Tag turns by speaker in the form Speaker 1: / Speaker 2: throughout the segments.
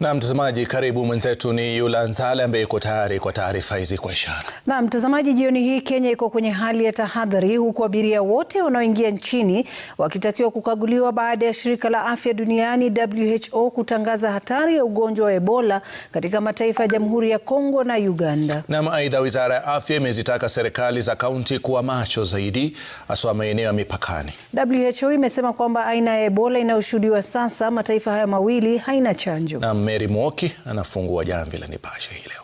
Speaker 1: Na mtazamaji, karibu mwenzetu ni Yula Nzale ambaye yuko tayari kwa taarifa hizi kwa ishara.
Speaker 2: Na mtazamaji, jioni hii Kenya iko kwenye hali ya tahadhari huku abiria wote wanaoingia nchini wakitakiwa kukaguliwa baada ya shirika la afya duniani WHO kutangaza hatari ya ugonjwa wa Ebola katika mataifa ya Jamhuri ya Kongo na Uganda.
Speaker 1: Na aidha, wizara ya afya imezitaka serikali za kaunti kuwa macho zaidi haswa maeneo ya mipakani.
Speaker 2: WHO imesema kwamba aina ya Ebola inayoshuhudiwa sasa mataifa haya mawili haina chanjo.
Speaker 1: Na Mary Mwoki anafungua jamvi la Nipashe hii leo.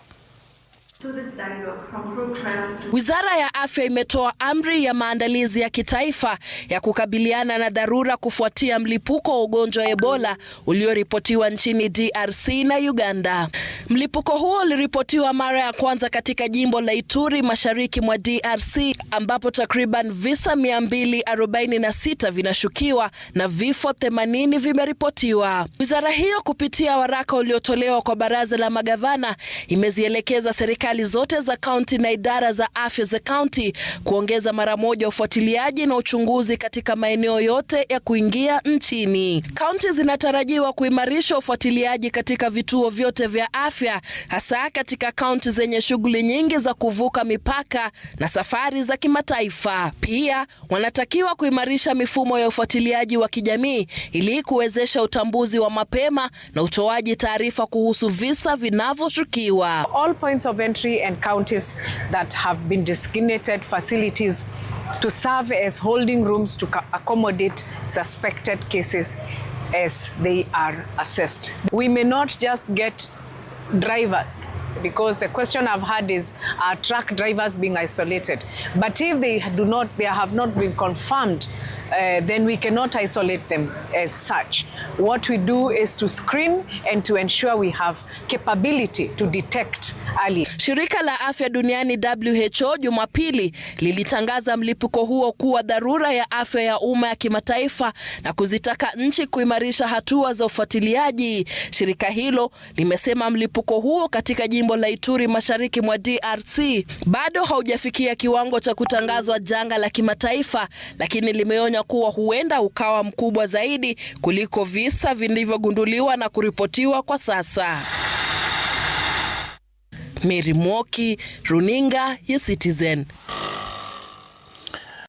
Speaker 3: Wizara ya Afya imetoa amri ya maandalizi ya kitaifa ya kukabiliana na dharura kufuatia mlipuko wa ugonjwa wa Ebola ulioripotiwa nchini DRC na Uganda. Mlipuko huo uliripotiwa mara ya kwanza katika jimbo la Ituri mashariki mwa DRC ambapo takriban visa 246 vinashukiwa na vifo 80 vimeripotiwa. Wizara hiyo kupitia waraka uliotolewa kwa baraza la magavana imezielekeza serikali zote za kaunti na idara za afya za kaunti kuongeza mara moja ufuatiliaji na uchunguzi katika maeneo yote ya kuingia nchini. Kaunti zinatarajiwa kuimarisha ufuatiliaji katika vituo vyote vya afya, hasa katika kaunti zenye shughuli nyingi za kuvuka mipaka na safari za kimataifa. Pia wanatakiwa kuimarisha mifumo ya ufuatiliaji wa kijamii ili kuwezesha utambuzi wa mapema na utoaji taarifa kuhusu visa vinavyoshukiwa.
Speaker 4: All points of entry and counties that have been designated facilities to serve as holding rooms to accommodate suspected cases as they are assessed. We may not just get drivers because the question I've had is, are truck drivers being isolated? But if they do not, they have not been confirmed, then we cannot isolate them as such. What we do is to screen and to ensure we have capability to detect early.
Speaker 3: Shirika la Afya Duniani WHO Jumapili lilitangaza mlipuko huo kuwa dharura ya afya ya umma ya kimataifa na kuzitaka nchi kuimarisha hatua za ufuatiliaji. Shirika hilo limesema mlipuko huo katika jimbo la Ituri mashariki mwa DRC bado haujafikia kiwango cha kutangazwa janga la kimataifa, lakini limeonya kuwa huenda ukawa mkubwa zaidi kuliko visa vilivyogunduliwa na kuripotiwa kwa sasa. Mary Mwoki, Runinga ya Citizen.